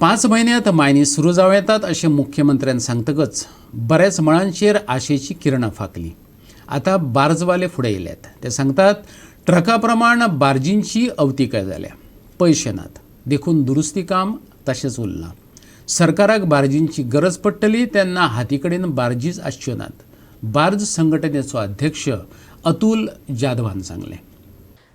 5 म्हयन्यांत मायनी सुरू जावं येतात अशें मुख्यमंत्र्यान सांगतकच बऱ्याच मळांचेर आशेची किरणां फांकली. आतां बार्जवाले फुडें येयल्यात. ते सांगतात, ट्रका प्रमाण बार्जींची अवतिकाय जाल्या. पयशे नात देखून दुरुस्ती काम तशेंच उरलां. सरकाराक बार्जींची गरज पडटली तेन्ना हाती कडेन बार्जीच आसच्यो नात, बार्ज संघटनेचो अध्यक्ष अतुल जाधवान सांगलें.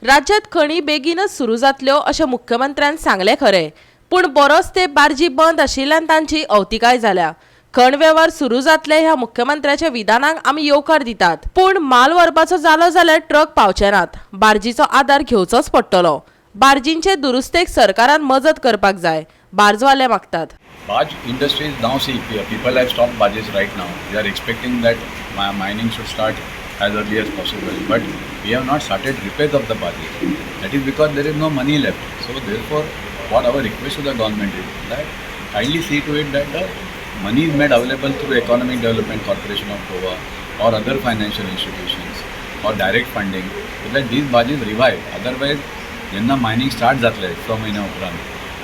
राज्यात खणी बेगीनच सुरू जातल्यो अशें मुख्यमंत्र्यान सांगलें खरें, पूण बरोच तेंप बार्जी बंद आशिल्ल्यान तांची अवतिकाय जाल्या. खण वेव्हार सुरू जातले ह्या मुख्यमंत्र्याच्या विधानाक आमी येवकार दितात, पूण माल व्हरपाचो जालो जाल्यार ट्रक पावचे नात. बार्जीचो आदार घेवचोच पडटलो. बार्जींचे दुरुस्तेक सरकारान मजत करपाक जाय, बार्जवाले मागतात. Barge industries now, see, people have stopped barges right now. We are expecting that mining should start as early as possible, but we have not started repairs of the barges. That is because there is no money left. So therefore, what our request to the government is that kindly see to it that the money is made available through Economic Development Corporation of Goa or other financial institutions or direct funding, so that these barges revive. Otherwise, जेन्ना mining start जातलें 6 म्हयन्या उपरांत,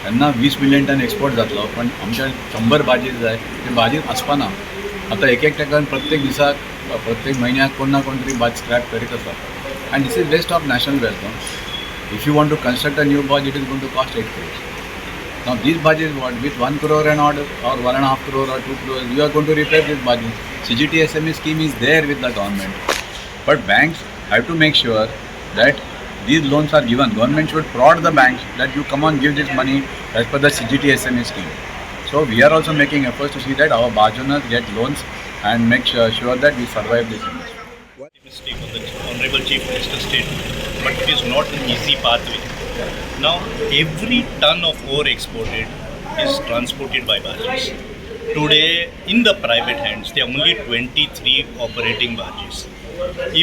तेन्ना 20 million ton export जातलो, पण आमच्या 100 बार्जीस जाय, ते बार्जीस आसपाना. आतां एक एकट्यान प्रत्येक दिसाक, प्रत्येक म्हयन्याक कोण ना कोण तरी बार्ज स्क्रॅप करीत आसा and this is waste of national wealth. If you want to construct a new barge, it is going to cost 8 crores. Now these barges, what, with 1 crore and odd or 1.5 crore or 2 crores, you are going to repair these barges. CGT SME scheme is there with the government. But banks have to make sure that these loans are given. Government should prod the banks that you come on, give this money as per the CGT SME scheme. So we are also making efforts to see that our barge owners get loans and make sure that we survive this industry. Mistake of the Honorable Chief Minister's statement, but it is not an easy pathway. Now, every ton of ore exported is transported by barges. Today, in the private hands, there are only 23 operating barges.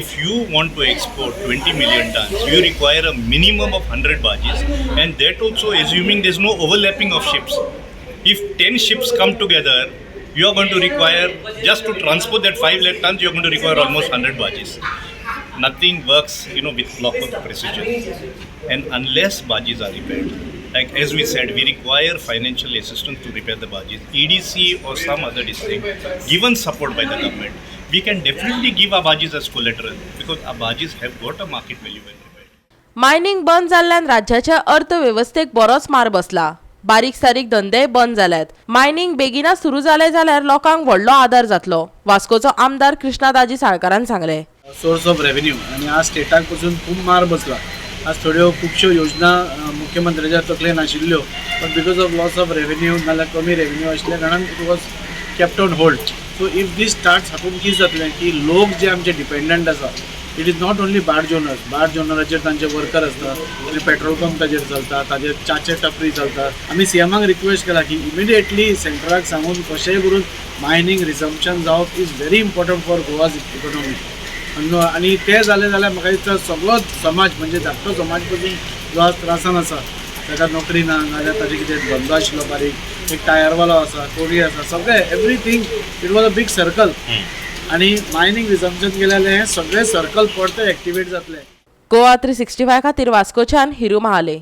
If you want to export 20 million tons, you require a minimum of 100 barges, and that also assuming there's no overlapping of ships. If 10 ships come together, you are going to require, just to transport that 5 lakh tons, you are going to require almost 100 barges. Nothing works with clockwork precision. And unless barges are repaired, like as we said, we require financial assistance to repair the barges. EDC or some other district, given support by the government, we can definitely give our barges as collateral because our barges have got a market value when repaired. Mining बंद जाल्ल्यान राज्याच्या अर्थवेवस्थेक बरोच मार बसला. बारीक सारीक धंदेय बंद जाल्यात. मायनिंग बेगिना सुरू जाले जाल्यार लोकांक व्हडलो आदार जातलो, वास्कोचो आमदार कृष्णा दाजी साळकारान सांगलें. सोर्स ऑफ रेव्हेन्यू आनी आज स्टेटाक पसून खूब मार बसला. आज थोड्यो खुबश्यो योजना मुख्यमंत्र्याच्या तकलेन आशिल्ल्यो, but because of loss of revenue नाल्यार कमी रेव्हेन्यू आशिल्ल्या कारणान it was kept on hold. So if this starts, हातून कितें जातलें की लोक जे आमचे डिपेंडंट आसा, it is not only barge owners. Barge ओनराचेर तांचे वर्कर आसता, ताजे पेट्रोल पंप ताजेर चलता, ताजेर च्याचे टपरी चलता. आमी सीएमाक रिक्वेस्ट केला की इमिडिएटली सेंट्रलाक सांगून कशेंय करून मायनींग रिजम्पशन जावप is very important for Goa's economy. आनी तें जालें जाल्यार म्हाका दिसता सगळोच समाज, म्हणजे धाकटो समाज पसून जो आज त्रासान आसा, ताका नोकरी ना, नाजाल्यार ताजे कितें धंदो आशिल्लो बारीक, एक टायरवालो आसा, कोरी आसा, सगळे everything, it was a big circle. आनी मायनींग रिजम्पशन केलें जाल्यार हें सगळें सर्कल परतें एक्टिवेट जातलें. गोवा 365 खातीर वास्कोच्यान हिरू महाले.